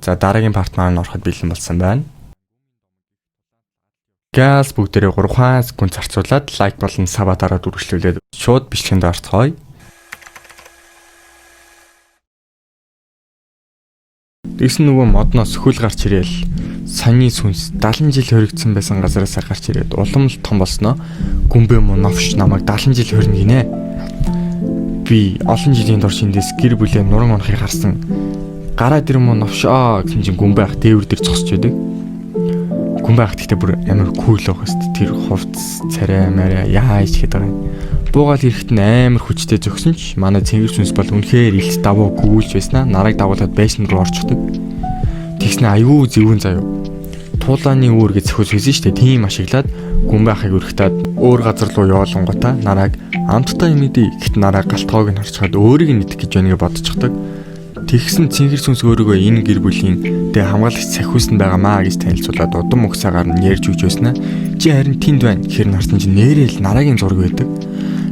За, дараагийн part маань ороход бэлэн болсон байна. Газ бүгдээрээ 3 секунд зарцуулаад like болон sub аа дараад үргэлжлүүлээд шууд бичлэгэнд орцгоё. Тэгсэн нөгөө модноос хөл гарч ирээл саяны сүнс 70 жил хоригдсан байсан газараас гарч ирээд улам л том болсноо гүмбэ муу новш намайг 70 жил хорно гинэ. Би олон жилийн турш эндээс гэр бүлээ нуран унахыг харсан. Гараа дэр муу новшоо гэсэн чинь гүмбэ ах дээвэр дээр зогсож байдаг. Гүмбэ ах гэхдээ бүр амар cool байх хэвээр тэр хувцас царай мараа яа хийж гээд байгаа юм. Буугаал ирэхэд нь амар хүчтэй зөгсөн ч манай цэнгэр сүнс бол үнэхээр илт давуу гүйлж байснаа нарыг дагуулад байшин руу орчихдог. Тэгснэ аюу зөвүүн заяа. Туулааны үүр гэж зөхөс хийсэн штэ, тийм ашиглаад гүмбэ ахыг өргөтаад өөр газар руу явуулангуудаа нараг амттай юм идэ гэт нараа галтгоог нь харчхаад өөрийг нь идэх гэж байна гэж бодчихдог. Тэгсэн цэнгэр сүнс өөрийгөө энэ гэр бүлийн тэг хамгаалагч сахиус нь байгаамаа гэж танилцуулаад удам угсаагаар нь ярьж өгч байснаа чи харин тэнд байна гэхэр нь харсан чинь нэрэл нарагийн зураг байдаг.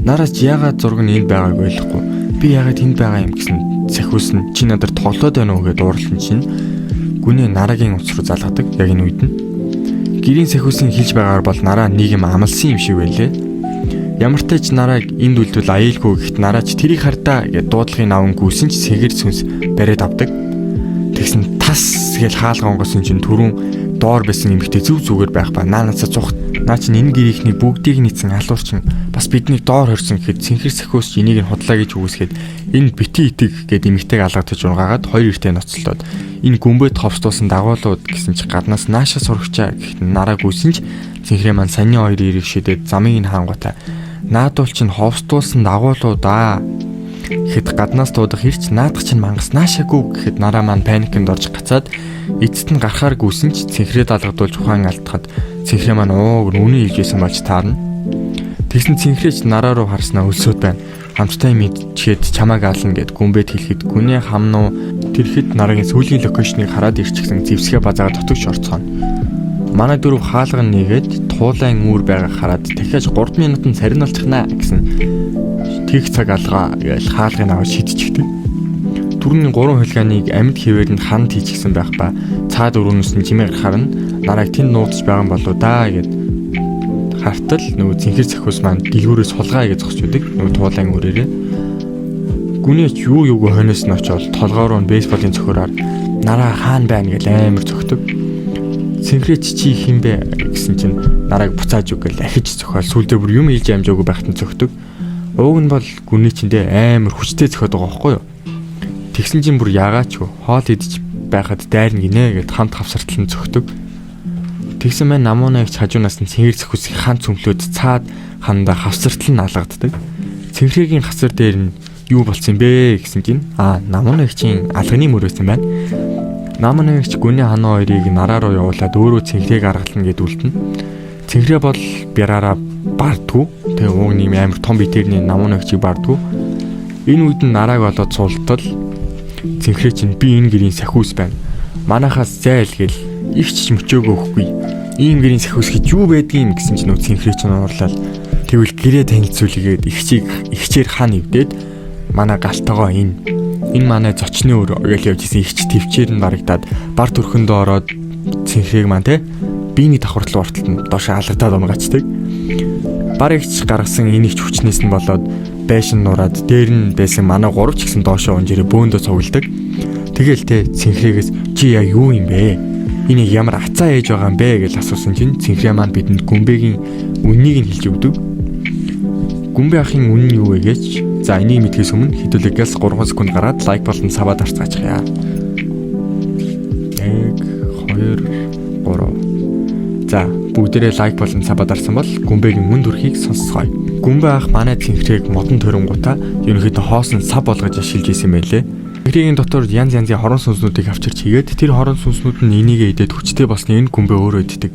Нараас яагаад зураг нь энд байгааг ойлгохгүй. Би яагаад тэнд байгаа юм гэсэн сахиус нь чи надад тоглоод байна уу гэдээ дуурлан чинь гүнээ нарагийн утас руу залгадаг яг энэ үед нь. Гэрийн сахиусын хэлж байгаагаар бол нараа нэг юм амлсан юм шиг байлээ. Ямар ч тач нарааг энд үлдвэл аюулгүй гэхэд нараач тэрийг хардаа гэд дуудлагын аван гүйсэн ч сэгэр сүнс бариад авдаг. Тэгсэн тас гэл хаалга онгосон чинь түрүүн доор байсан эмэгтэй зөв зүгээр байх ба наанаасаа зух наа чинь энэ гэрийнхний бүгдийг нийцсэн алуурчин бас биднийг доор хорсон гэхэд цэнхэр сахиус энийг нь худлаа гэж үгүйсгээд энэ бити итэг гэд эмэгтэйг алгадаж унгаагаад хоёр эртээ ноцлоод энэ гүмбэд ховстуусан дагуулууд гэсэн чи гаднаас наашаа сурагчаа гэхэд нараа гүйсэн ч цэнхрээ маань саний хоёр эрэг шидэд замыг нь хаангуутаа наадуул чинь ховстуулсан дагуулуудаа гэхэд гаднаас дуудах ирч наадах чинь мангас наашаагүй гэхэд нараа маань паникнд орж гацаад эцэст нь гарахаар гүйсэн ч цэнхрээ далгадуулж ухаан алдахад цэнхрээ маань ууг нүний хэлжсэн болж таарна. Тэгсэн цэнхрээч нараа руу харснаа өлсөөд байна. Хамттай мэдчихэд чамааг аална гэд гүмбэд хэлэхэд гүнээ хамнуу тэрхэд нарагийн сүүлийн location ыг хараад ирчихсэн зэвсгээ базаагаа дотогш орцгоно. Манай дөрөв хаалга нэгээд туулайн үүр байгаа хараад дахиад 3 минутанд царин болчихнаа гэсэн тэг цаг алгаа гэж хаалгыг аваад шидчихдэг. Түрүүний 3 хулиганыг амьд хэвээр нь ханд хийчихсэн байх ба цаад өрөөнөөс нь чимээ гарахаар нь нарааг тэнд нууцж байгаа юм болоо да гэд хартал нөгөө цэнхэр сахиус маань дэлгүүрээс хулгай гэж зогсож байдаг. Нөгөө туулайн үрээрээ. Гүнээч юу юугүй хойноос нь очиод толгоо руу нь бейсболын цохиороор нараа хаана байна гэж амар цогтөг. Цэнхрээч чи хин бэ гэсэн чинь нарааг буцааж үг гэл ахиж цохиол сүлдээ бүр юм хэлж амжаагүй байхад нь цогтөг. Ууг нь бол гүний чиндээ амар хүчтэй цохиод байгаа байхгүй юу? Тэгсэн чинь бүр яагаач юу хоол идэж байхад дайрна гинэ гэд хамт хавсартлан цогтөг. Тэгсэн маань намууна ихч хажуунаас нь цэнгэр зөхөс хан цөмлөөд цаад хандаа хавсартал нь алгаддаг. Цэнхрэгийн хасар дээр нь юу болсон бэ гэсэн чинь намууна ихчийн алганы мөр байсан байна. Намууна ихч гүний ханаа хоёрыг нараа руу явуулаад өөрөө цэнхрээг аргална гэд үлдэнэ. Цэнхрээ бол бяраараа бардгүү. Тэгээ ууг нэм амар том битэрний намууна ихчийг бардгүү. Энэ үед нь нарааг болоод султал цэнхрээ чинь би энэ гэрийн сахиус байна. Манахаас зайл гэл ихч ч мөчөөгөө өгөхгүй. Ийм гэрийн сахиус гэж юу байдгийг гэсэн чинь нөө цэнхрээ чинь уурлал тэгвэл гэрээ танилцуулъя гэд ихчийг ихчээр хан эвдээд манай галтайгоо энэ манай зочны өр гэж явж исэн ихч төвчээр нь барагдаад бар төрхөндөө ороод цэнхрээг маань те биений давхарлал ортолд нь доош алгадаад унгачдаг. Бар ихч гаргасан энэ ихч хүчнээс нь болоод байшин нураад дээр нь байсан манай гурав ч гэсэн доошоо унжирээ бөөндөө цугладаг. Тэгэл те цэнхрээгээс чи яг юу юм бэ? Энийг ямар ацаа ээж байгаа юм бэ гэж асуусан чинь цэнхрээ маань бидэнд гүмбэгийн үннийг нь хэлж өгдөг. Гүмбэ ахын үнэн нь юу вэ гэж за энийг мэдхээс өмнө хэдүүлэгээс 3 секунд гараад like болон sub аа дарцгаачихъя. 1 2 3. За бүгдээрээ like болон sub аа дарсан бол гүмбэгийн үн төрхийг сонсцгоё. Гүмбэ ах манай цэнхрээг модон торингуудаа ерөнхийдөө хоосон сав болгож ашиглаж исэн байлээ. Цэнхрэгийн дотор янз янзын хорон сүнснүүдийг авчирч хийгээд тэр хорон сүнснүүд нь энийгээ идээд хүчтэй болсны энэ гүмбэ өөрөө иддэг.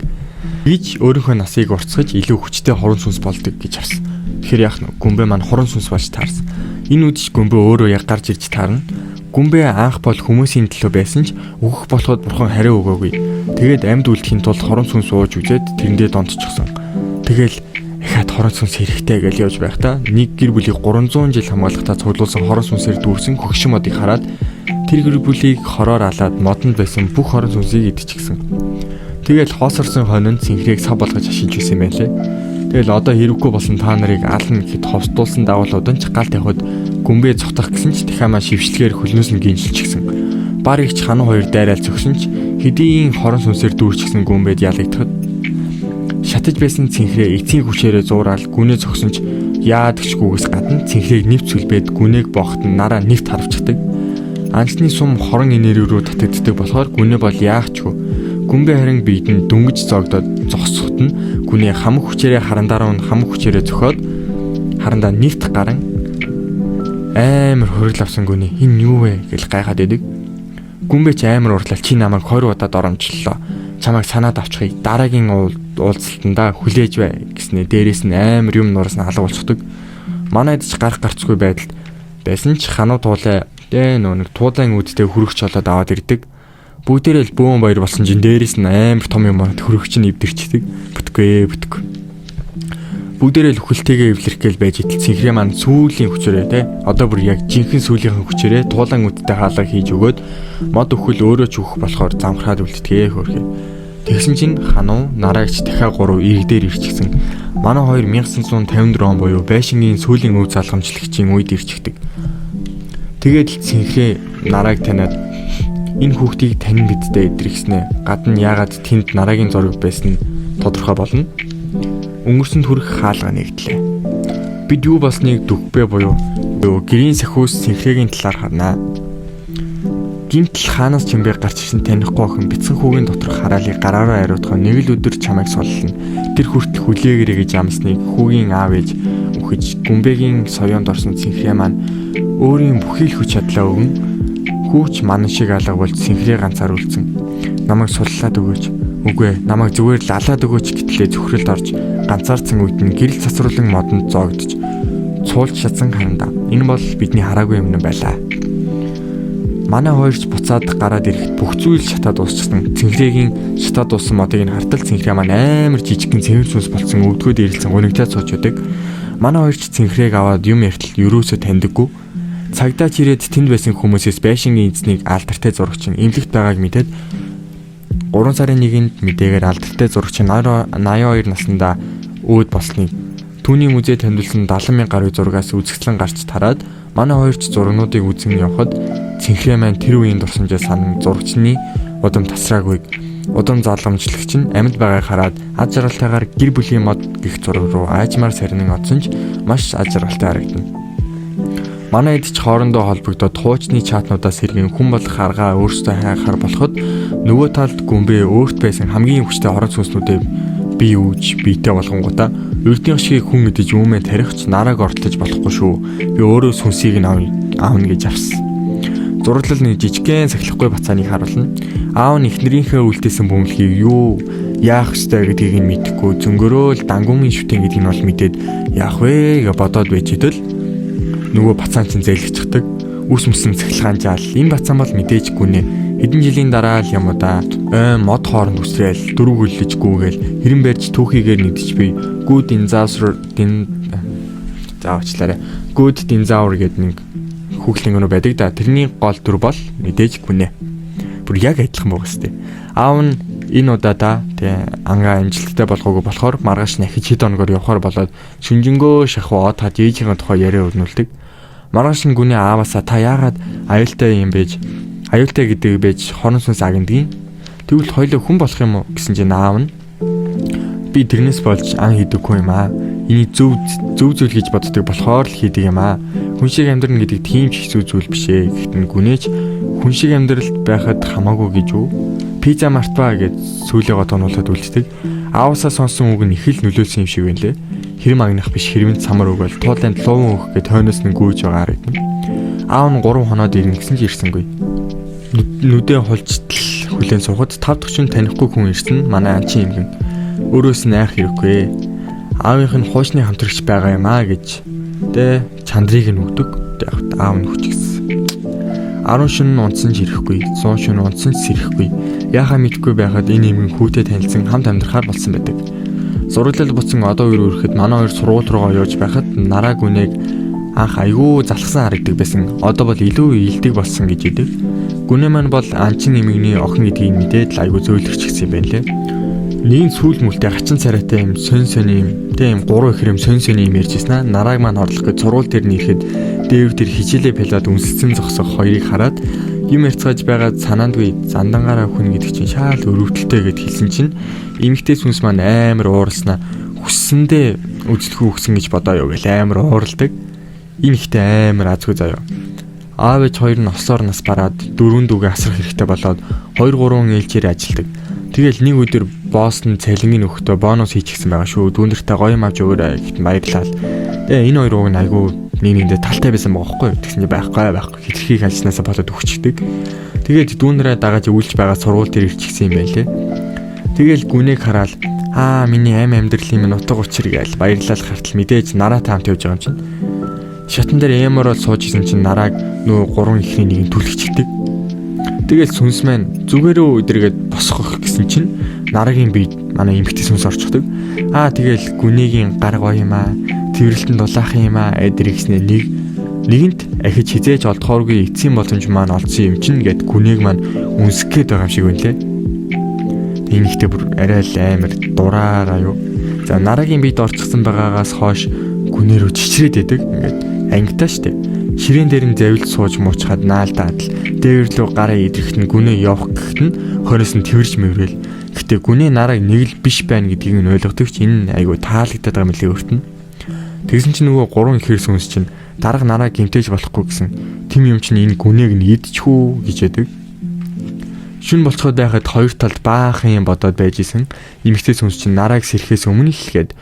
Гэж өөрийнхөө насыг уртсгаж илүү хүчтэй хорон сүнс болдог гэж харсан. Тэгэхээр яах нь гүмбэ маань хорон сүнс болж таарсан. Энэ үдш гүмбэ өөрөө яг гарч ирж таарна. Гүмбэ анх бол хүмүүсийн төлөө байсан ч өөхөх болоход бурхан хариу өгөөгүй. Тэгээд амьд үлдэхин тулд хорон сүнс ууж үзээд тэрэндээ донтчихсон. Тэгэл ахаад хорон сүнс хэрэгтэй гэж явж байхдаа нэг гэр бүлийг 300 жил хамгаалахдаа цуглуулсан хорон сүнсээр дүүрсэн хөгшин модыг хараад Тэр гэр бүлийг хороор алаад модонд байсан бүх хорон сүнсийг идчихсэн. Тэгэл хоосорсон хонь нь цэнхрээг сав болгож ашиглаж байсан юм байлээ. Тэгэл одоо хэрэггүй болсон та нарыг ална гэхэд ховсдуулсан дагуулууд нь ч гал тавихад гүмбэ цухтах гэсэн ч дахиамаа шившлэгээр хөлнөөс нь гинжилчихсэн. Бар их ч хануу хоёр дайраал зөгсөн ч хэдийн хорон сүнсээр дүүрчихсэн гүмбэд ялагдахад шатаж байсан цэнхрээ эцсийн хүчээрээ зуураад гүнээ зогсон ч яадагчгүйгээс гадна цэнхрээг нэвт сүлбээд гүнээг боохт нь нараа нэвт харавчдаг. Анцны сум хорон энерги рүү татагддаг болохоор гүнээ бол яах ч вэ. Гүмбэ харин биед нь дөнгөж зоогдоод зогсоход нь гүнээ хамаг хүчээрээ харандаараа нь хамаг хүчээрээ зөхиод харандаа нэвт гарan амар хөрөл авсан гүнээ энэ юу вэ гэж гайхаад идэг. Гүмбэ ч амар уурлал чи намайг 20 удаа доромжлолоо. Чамайг санаад авчихъя. Дараагийн уулзалтандаа хүлээж бай гэснээр дээрээс нь амар юм нураас нь алга болчихдог. Манайд ч гарах гарцгүй байдалд байсан ч хануу туулай тэ нөө нэг туулайн үүдтэй хөрөгч болоод аваад ирдэг. Бүгдээрээ л бөөн баяр болсон чинь дээрээс нь амар том юм аа хөрөгч нь эвдэрчдэг. Бүтггүй бүтггүй. Бүгдээрээ л үхэлтэйгээ эвлэрэх гээл байж итэл цэнхрээ маань сүүлийн хүчээрээ те одоо бүр яг жинхэнэ сүүлийнхэн хүчээрээ туулан үдтэй хаалга хийж өгөөд мод үхэл өөрөө ч үхэх болохоор замхраад үлддэгэ хөөрхий. Тэгсэн чинь хануу нараагч дахиад 3 иргэдээр ирчихсэн. Манай хоёр 1954 он буюу байшингийн сүүлийн өв залгамжлагчийн үед ирчихдэг. Тэгээд л цэнхрээ нарааг таниад энэ хүүхдийг танин бидтэй эдэрхснээ. Гадна яагаад тэнд нараагийн зураг байсан нь тодорхой болно. Өнгөрсөнд хүрэх хаалга нэгдлээ. Бид юу болсныг дүгбэ буюу гэрийн сахиус цэнхрэгийн талаар харнаа. Гимтэл хаанаас чимбэ гарч ирсэн танихгүй охин бяцхан хүүгийн доторх хараалыг гараараа ариутгаа нэг л өдөр чамайг суллана. Тэр хүртэл хүлээгэрэй гэж амсныг хүүгийн аав ээж үхэж гүмбэгийн соёонд орсон цэнхрээ маань өөрийн бүхий л хүч чадлаа өгөн хүүч манан шиг алга болж цэнхрээ ганцаар үлдсэн. Намайг суллаад өгөөч. Үгүй ээ, намайг зүгээр л алаад өгөөч гэтлээ зүхрэлд орж ганцаардсан үед нь гэрэл цацруулан модонд зоогдож цуулж чадсан харандаа. Энэ бол бидний хараагүй юм байлаа. Манай хоёрч буцаад гараад ирэхэд бүх зүйл шатаад дуусчихсан. Цэнхрэгийн шатаад дууссан модыг нь хартал цэнхрээ маань амар жижигхэн цэвэр сүнс болсон өвдгөөд ирэлцэн гунигтаад сууж байдаг. Манай хоёрч цэнхрээг аваад юм ярьтал ерөөсөө таньдаггүй. Цагдаа ч ирээд тэнд байсан хүмүүсээс байшингийн эзнийг алдартай зурагчин эмнэлэгт байгааг мэдээд 3 сарын 1-нд мэдээгээр алдартай зурагчин 82 наснда өөд болсныг түүний музей томилсон 70 мянган гаруй зургаас үзэсгэлэн гарч тараад манай хоёрч зургнуудыг үзэн явхад цэнхрээ маань тэр үеийн дурсамжаа санан зурагчны удам тасраагүйг удам залгамжлагч нь амьд байгааг хараад ад жаргалтайгаар гэр бүлийн мод гих зураг руу аажмаар сарнин одсон ч маш ад жаргалтай харагдана. Манай эд ч хоорондоо холбогдоод хуучны чатнуудаас сэргэн хүн болох аргаа өөрсдөө хайхаар болоход нөгөө талд гүмбэ өөрт байсан хамгийн хүчтэй хорон сүнснүүдээ бие үүж биетэй болгонгуудаа ердийн шиг хүн идэж үүмээ тарихч нарааг ортлож болохгүй шүү. Би өөрөө сүнсийг нь аавна гэж авсан. Зураглал нэг жижигхэн сахилахгүй бацааныг харуулна. Аав нь эхнэрийнхээ үлдээсэн бөмбөлгийг юу яах ёстой гэдгийг нь мэдэхгүй зөнгөрөө л дангуун шүтэн гэдгийг нь бол мэдээд яах вэ гэж бодоод байж идэл нөгөө бацаан чинь зээлгчихдэг. Үс мөсөн цахилгаан жаал. Энэ бацаан бол мэдээж гүнэ. Хэдэн жилийн дараа л юм уу да. Ой мод хооронд үсрээл дөрөв хөллөж гүүгээл хэрэн барьж түүхийгээр нэгдэж би гүд динозавр дин за уучлаарай. Гүд динозавр гэдэг нэг хүүхлийн өнөө байдаг да. Тэрний гол дүр бол мэдээж гүнэ. Бүр яг адилхан байгаа сте. Аав нь энэ удаадаа тий ангаа амжилттай болгоогүй болохоор маргааш нахиж хэд оногоор явхаар болоод шүнжэнгөө шахуу од хад ээжийнхээ тухай яриа өрнүүлдэг. Маргааш нь гүнээ ааваасаа та яагаад аюултай юм бэ? Аюултай гэдэг байж хорон сүнс агндгийн. Тэгвэл хоёлоо хүн болох юм уу гэсэн чинь аав нь би тэрнээс болж ан хийдэггүй юм аа. Энийг зөв зөв зүйл гэж боддог болохоор л хийдэг юм аа. Хүн шиг амьдрна гэдэг тийм ч хэцүү зүйл биш ээ. Гэхдээ гүнээч хүн шиг амьдралд байхад хамаагүй гэж үү? Пиза мартваа гэж сүүлээ тонуулаад үлддэг. Аавсаа сонсон үг нь их л нөлөөлсөн юм шиг байна лээ. Хэрэм агнах биш хэрвэн самар үг бол туулайн лууван өөх гэж хойноос нь гүйж байгаа харагдана. Аав нь 3 хоноод ирнэ гэсэн ч ирсэнгүй. Нүдээ хулжтал хүлээн суухад 5 дахь шөнө танихгүй хүн ирсэн манай анчин юм. Өөрөөс нь айх хэрэггүй. Аавынх нь хуучны хамтрагч байгаа юм аа гэж тэ чандрыг нь өгдөг. Тэг аав нь хүчгсэн. 10 шөнө унтсан ч ирэхгүй, 100 шөнө унтсан ч сэрэхгүй. Яхаа мэдгүй байхад энэ эмгэн хүүтэй танилцсан хамт амьдрахаар болсон байдаг. Зураглал буцан одоо үер үрэхэд манай хоёр сургууль руугаа явж байхад нараа гүнээг Анх айгүй залхсан харагдаг байсан. Одоо бол илүү илдэг болсон гэж идэг. Гүнээ маань бол анчин эмэгний охин гэдгийг мэдээд л айгүй зөөлрч гисэн юм байна лээ. Нэгэн сүүл мүлтэй хачин царайтай юм сонь сонь юм тэ юм гурван ихэр юм сонь сонь юм ярьж ирсэн аа. Нарааг маань хорлох гэж сургууль дээр нэрэхэд дээвэр дээр хичээлээ пялаад үнсэлсэн зогсох хоёрыг хараад юм ярьцгааж байгаа санаандгүй зандангаараа хүн гэдэг чинь шаал өрөвдөлтэй гэд хэлсэн чинь эмэгтэй сүнс маань амар ууралснаа хүссэндээ үзлэхүү өгсөн гэж бодоо юу гэл амар ууралдаг. Энэ ихтэй амар азгүй заяа. Аав ээж хоёр нь осоор нас бараад дөрвөн дүүгээ асрах хэрэгтэй болоод 2 3 ээлжээр ажилдаг. Тэгэл нэг өдөр босс нь цалингийн өгөхдөө бонус хийчихсэн байгаа шүү. Дүүнэртээ гоё юм авч өгөөрэй гэхэд баярлалаа. Тэгээ энэ хоёр уг нь айгүй нэг нэгэндээ талтай байсан байгаа байхгүй юу? Тэгсэн чинь байхгүй хитрхийг ажилласнаасаа болоод өгчдөг. Тэгээд дүүнрээ дагаж өвлж байгаа сургууль дээр ирчихсэн юм байна лээ. Тэгэл гүнийг хараад аа миний амь амьдралын минь утга учир гээл баярлал хартал мэдээж нараатай хамт явж байгаа юм чинь. Шатан дээр эморол сууж исэн чинь нарааг нөө гурван ихний нэг нь түлхчихдэг. Тэгэл сүнс маань зүгээрөө өдргээд босгох гэсэн чинь нарагийн биед манай эмэгтэй сүнс орчихдог. Аа тэгэл гүнийгийн гар гоё юм аа. Тэрвэрлтэн дулаахан юм аа эдэр гэснээ нэг нэгэнт ахиж хизээж олдохооргүй эцсийн боломж маань олдсон юм чинь гэд гүнийг маань үнсэх гээд байгаа юм шиг байна лээ. Энэ ихтэй бүр арай л амар дураараа юу. За нарагийн биед орчихсон байгаагаас хойш гүнээ рүү чичрээд идэг. Ингээд ангитай штэ. Ширээн дээр нь завилж сууж муучхад наалдаад л дээвэрлүү гараа идэрэхэд нь гүнээ явах гэхэд нь хойноос нь тэрж мэврэл. Гэтэ гүнээ нарааг нэг л биш байна гэдгийг нь ойлгодог ч энэ айгу таалагдаад байгаа мөлий өөрт нь. Тэгсэн чинь нөгөө гурван ихэр сүнс чинь дарга нараа гимтээж болохгүй гэсэн. Тим юм чинь энэ гүнээг нь идчихүү гэж яадаг. Шүн болцоход байхад хоёр талд баахан юм бодоод байж исэн. Эмэгтэй сүнс чинь нарааг сэрхээс өмнө л гээд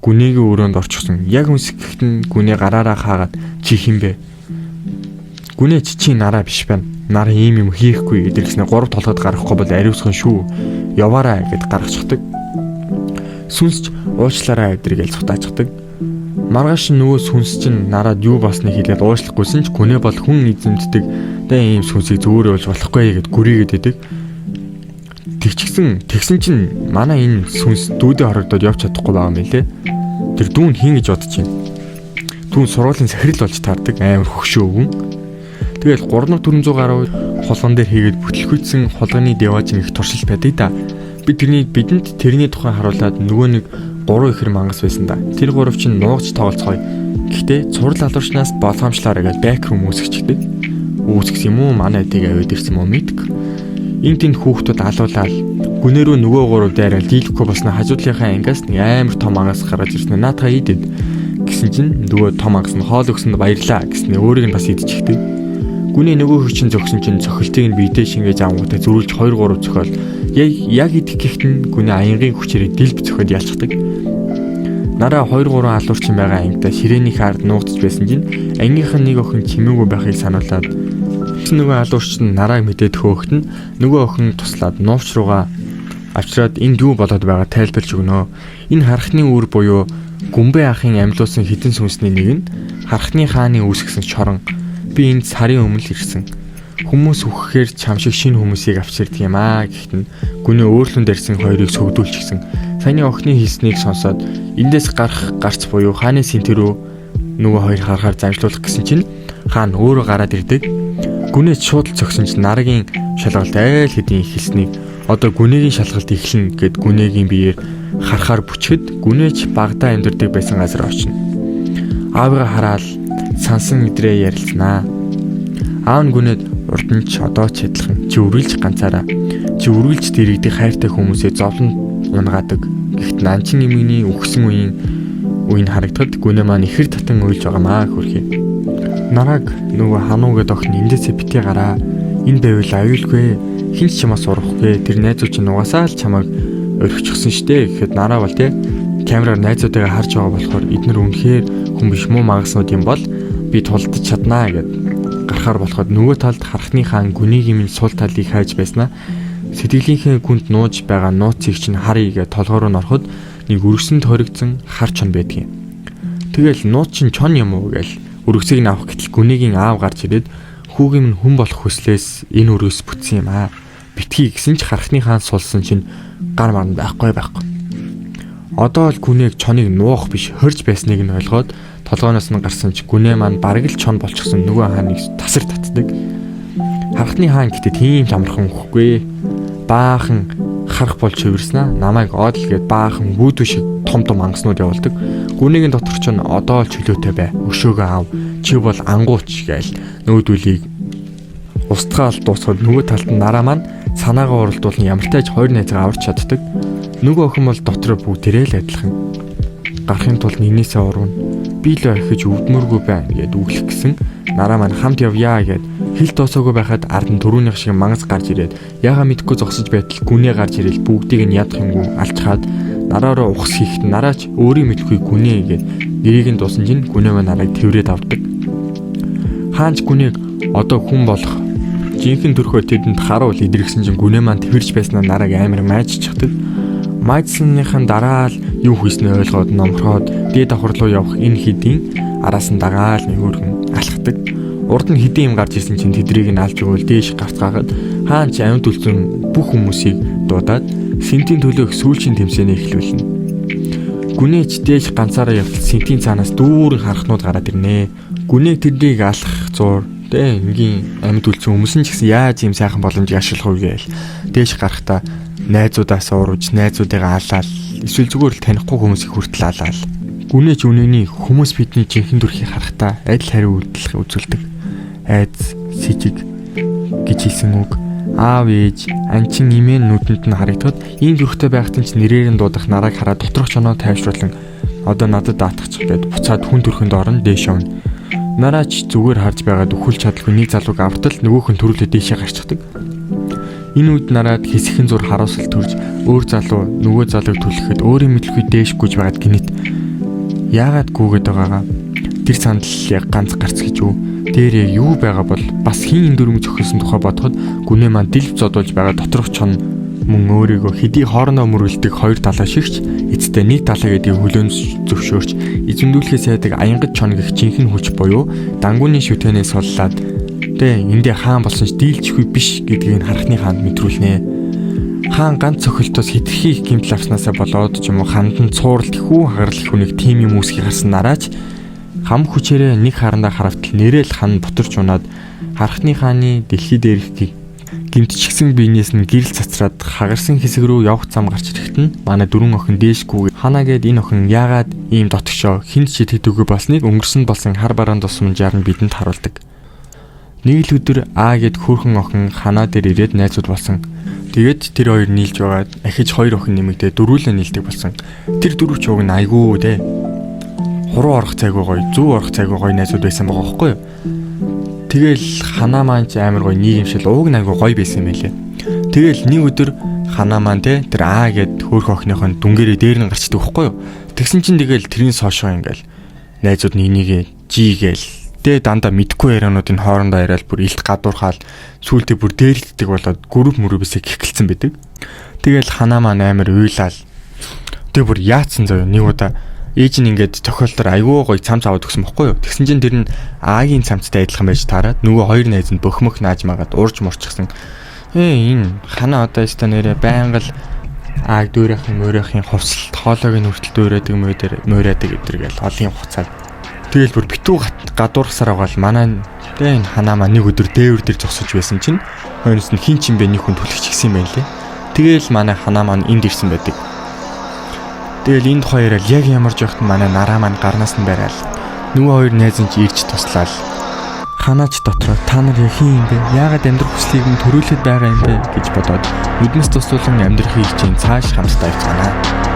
гүнээгийн өрөөнд орчихсон. Яг үнсэх гэхэд нь гүнээ гараараа хаагаад чи хин бэ? Гүнээ чи нараа биш байна. Нараа ийм юм хийхгүй гэдэг гэснээр гурав толгойд гарахгүй бол ариусхан шүү. Яваарай гэд гаргачихдаг. Сүнсч уучлаарай эдэр гэж цутаачдаг. Маргааш нөгөө сүнс чинь нараад юу болсныг хэлээд уучлахгүйсэн ч гүнээ бол хүн эзэмддэг. Тэгээ ийм сүнсийг зүгээр болж болохгүй гэд гүрийгээд идэг. Тэгчихсэн тэгсэн чинь манай энэ сүнс дүүдээ хорогдоод явж чадахгүй байгаа юм билээ. Тэр дүүн хин гэж бодож байна. Дүүн сургуулийн сахирал болж таардаг амар хөгшөө өвгөн. Тэгэл 3400 гаруй хулган дээр хийгээд бүтлэхүйцсэн хулганы деважин их туршилт байдаг да. Би тэрний бидэнд тэрний тухай харуулад нөгөө нэг гурван ихэр мангас байсан да. Тэр гурав чинь нуугч тоглолцгоё. Гэхдээ цурал алуурчнаас болгоомжлоорой гэж back room үүсгэждэг. Үүсгэсэн юм уу манай эдийг аваад ирсэн мó мэдг. Энд тэнд хүүхдүүд алуулаад гүнээрөө нөгөө гурав дайрал дийлэхгүй болсноо хажуудлынхаа ангиас нэг амар том ангас гаргаж ирсэн. Наатаа идэд гэсэн чинь нөгөө том ангас нь хоол өгсөнд баярлаа гэснээ өөрийг нь бас идчихдэг. Гүний нөгөө хөх чинь зөгсөн чинь цохилтыг нь биедээ шингээж авангуудаа зөрүүлж 2 3 цохиол яг идэх гэхэд нь гүний аянгийн хүчээрээ дэлб цохиод ялцдаг. Нараа 2 3 алуурчин байгаа ангидаа ширээнийх ард нуугдж байсан чинь ангийнх нь нэг охин чимээгүй байхыг сануулад нөгөө алуурч нь нарааг мэдээд хөөхт нь нөгөө охин туслаад нуувч руугаа авчираад энд юу болоод байгаа тайлбарлаж өгнө. Энэ харахны үр буюу Гүмбэ ахын амьлуулсан хідэн сүнсний нэг нь харахны хааны үүсгэсэн шорон. Би энд сарын өмнө л ирсэн. Хүмүүс үхэхээр чам шиг шинэ хүмүүсийг авчирдаг юм аа гэхэд нь гүнээ өөрлөн дэрсэн хоёрыг сөгдүүлчихсэн. Саяны охины хэлснийг сонсоод эндээс гарах гарц буюу хааны сэнт рүү нөгөө хоёр харахаар замжлуулах гэсэн чинь хаан өөрөө гараад ирдэг. Гүнээ шууд л цогсон чинь нарагийн шалгалт айл хэдийн эхэлснийг одоо гүнээгийн шалгалт эхэлнэ гэд гүнээгийн биеэр харахаар бүчгэд гүнээч багадаа амьдардаг байсан газар очино. Аавыгаа хараал сансан мэдрээ ярилцсанаа. Аав нь гүнээд урд нь ч одоо ч адилхан чи үргэлж ганцаараа чи үргэлж дэрэгдэх хайртай хүмүүсээ зовлон унгаадаг. Гэхдээ нанчин нэмэгний үхсэн үеийн үе нь харагдахад гүнээ маань ихэр татан уйлж байгаа маа хөрхий. Нарааг нөгөө хануу гэдэг охин эндээсээ битгий гараа. Энэ байвал аюулгүй. Хин ч чамаас урахгүй. Тэр найзууд чинь угаасаа л чамайг орхичихсон штэ гэхэд нараа бол те камераар найзуудыгаа харж байгаа болохоор эднэр үнэхээр хүн биш муу магаснууд юм бол би тулдаж чаднаа гэд гарахаар болоход нөгөө талд харахны хаан гүнийг минь сул талыг хайж байснаа сэтгэлийнхээ гүнд нууж байгаа нууцыг чинь харъя гэж толгой руу нороход нэг өргөсөнд хоригдсон хар чон байдгийн. Тэгэл нууц чинь чон юм уу гээл өргөсийг нь авах гэтэл гүнийгийн аав гарч ирээд хүүгийн минь хүн болох хүслээс энэ өргөс бүтсэн юм аа. Битгий гэсэн ч харахны хаан сулсан чинь гар марнд байхгүй. Одоо л гүнийг чоныг нуух биш хорж байсныг нь ойлгоод Толгооноос нь гарсан ч гүнээ маань бараг л чон болчихсон нөгөө хааныг тасар татдаг. Харахны хаан гэтээ тийм ч амархан өгөхгүй. Баахан харах болж хувирснаа намайг одл гээд баахан вүдүү шиг том том ангаснууд явуулдаг. Гүнээгийн дотор ч одоо л чөлөөтэй бай. Өшөөгөө ав. Чи бол ангууч гээл нүүдүүлийг устгаал дуусгаад нөгөө талд нь нараа маань санаагаа уралдуулан ямартай ч хоёр найзгаа аварч чаддаг. Нөгөө охин бол дотроо бүгдээрээ л адилхан. Гарахын тулд нэгнээсээ урвна. Би л охиж өвдмөргүй байна гэд үглэх гэсэн нараа маань хамт явъя гэд хил дуусаагүй байхад ард нь түрүүнийх шиг мангас гарч ирээд яга мэдгүй зогсож байтал гүнээ гарч ирэл бүгдийг нь ядах юмгүй алчхаад нараа руу ухас хийхэд нараач өөрийн мэдгүй гүнээ гэд нэрийг нь дуусан чинь гүнээ маань нарааг тэврээд авдаг. Хаанч гүнээг одоо хүн болох жинхэнэ төрхөө тэдэнд харуул идэргсэн чинь гүнээ маань тэвэрч байснаа нарааг амар майжчихдаг. Майдсныхан дараа л юу хийснээ ойлгоод номроод дээд давхар руу явах энэ хэдийн араас нь дагаал нэг өөрхөн алхдаг. Урд нь хэдийн юм гарч ирсэн чинь тэдрийг нь алж өгөөл дээш гарцгаагаад хаан ч амьд үлдсэн бүх хүмүүсийг дуудаад сэнтийн төлөөх сүүлчийн тэмцээнийг эхлүүлнэ. Гүнээч дээш ганцаараа явтал сэнтийн цаанаас дүүрэн харахнууд гараад ирнэ. Гүнээг тэднийг алах зур тэ энгийн амьд үлдсэн хүмүүс нь ч гэсэн яаж ийм сайхан боломжийг ашиглах вэ гээл дээш гарахдаа найзуудаас урвж найзуудыгаа алаал эсвэл зүгээр л танихгүй хүмүүсийг хүртэл алаал. Гүнээч үнэний хүмүүс бидний жинхэнэ төрхийг харахтаа адил хариу үйлдэл үзүүлдэг. Айдас, сэжиг гэж хэлсэн үг аав ээж анчин имэн нүдэнд нь харагдахад ийм төрхтэй байхад ч нэрээр нь дуудах нарааг хараад доторх чоноо тайвшруулан одоо надад даатгачих гээд буцаад хүн төрхөнд орон дээш явна. Нараач зүгээр харж байгаад өхөл чадалгүй нэг залууг авартал нөгөөх нь төрүүлээ дээшээ гарчдаг. Энэ үед нараад хэсэгхэн зур харуулсал төрж өөр залуу нөгөө залууг түлхэхэд өөрийн мэдлгүй дээш гүйж байгаад гинэт яагаад гүгээд байгаагаа тэр сандал яг ганц гарц гэж үү дээр яг юу байгаа бол бас хин энэ дүрмэг зохиосон тухай бодоход гүнээ маань дэлб зодуулж байгаа доторх чон мөн өөрийгөө хэдий хоорондоо мөрөлдөг хоёр талаа шигч эцэстээ нэг талаа гэдгийг хөлөөн зөвшөөрч эзэмдүүлэхээ сайдаг аянгад чон гэх жинхэнэ хүч буюу дангууны шүтэнээс суллаад тэ эндээ хаан болсон ч дийлчихгүй биш гэдгийг нь харахны хаанд мэдрүүлнэ. Хаан ганц цохилтоос хитрхи их гэмтэл авснаасаа болоод ч юм уу хандан цууралт хүү хагарал их хүнийг тим юм үүсгий гарсан нараач хам хүчээрээ нэг харандаа харафтал нэрэл хан бутарч унаад харахны хааны дэлхий дээрх гэмтчихсэн биенээс нь гэрэл цацраад хагарсан хэсэг рүү явах зам гарч ирэхэд нь манай дөрвөн охин дээшгүй ханаа гээд энэ охин яагаад ийм дотгошоо хүнд ч итгэдэггүй болсныг өнгөрсөн болсон хар бараан тусламжаар нь бидэнд харуулдаг. Нэг л өдөр Аа гээд хөөрхөн охин ханаа дээр ирээд найзууд болсон. Тэгээд тэр хоёр нийлж байгаад ахиж хоёр охин нэмэгдээ дөрвөлөө нийлдэг болсон. Тэр дөрөв ч уг нь айгүй те. Хуруу орох цайгүй гоё, зүү орох цайгүй гоё найзууд байсан байгаа байхгүй юу? Тэгэл ханаа маань ч амар гоё нийгэмшил ууг нь айгүй гоё байсан юм байлээ. Тэгэл нэг өдөр ханаа маань те тэр Аа гээд хөөрхөн охиных нь дүнгээрээ дээр нь гарчдаг байхгүй юу? Тэгсэн чинь тэгэл тэрийн сошоо ингээл найзууд нэг нэгээ жи гээл тэ дандаа мэдгүй яриануудын хоорондоо яриад бүр илт гадуурхаал сүултээ бүр дээрлддэг болоод групп мөрөбөөсөө гихгэлцэн байдаг. Тэгэл ханаа маань амар уйлаал. Тэг бүр яатсан заяа нэг удаа ээж нь ингээд тохиолдолд айгүй гоё цамц аваад өгсөн бохгүй юу. Тэгсэн чинь тэр нь Агийн цамцтай адилхан байж таарад нөгөө хоёр найз нь бөхмөх нааж магаад урж мурчихсан. Энэ ханаа одоо өстө нэрэ байнга л Аг дүүрэх юм өөрийнх хувцалт хоолойг нь хүртэл дүүрээдэг муурадаг гэдэр гээл олон хуцаад. Тэгэл бүр битүү гадуурхсаар байгаа л манай тэ энэ ханаа маа нэг өдөр дээвэр дээр зогсож байсан чинь хойноос нь хин ч юм бэ нэг хүн түлхэж гисэн юм байна лээ. Тэгэл манай ханаа маань энд ирсэн байдаг. Тэгэл энэ тухай яриад яг ямар жоохт манай нараа маань гарнаас нь бараал. Нөгөө хоёр найз нь ч ирж туслаал. Ханаач дотроо та нар яг хин юм бэ? Яагаад амьдрах хүслийг нь төрүүлээд байгаа юм бэ гэж бодоод нүднээс туслуулан амьдрахыг хичээн цааш хамтдаа явцгаана.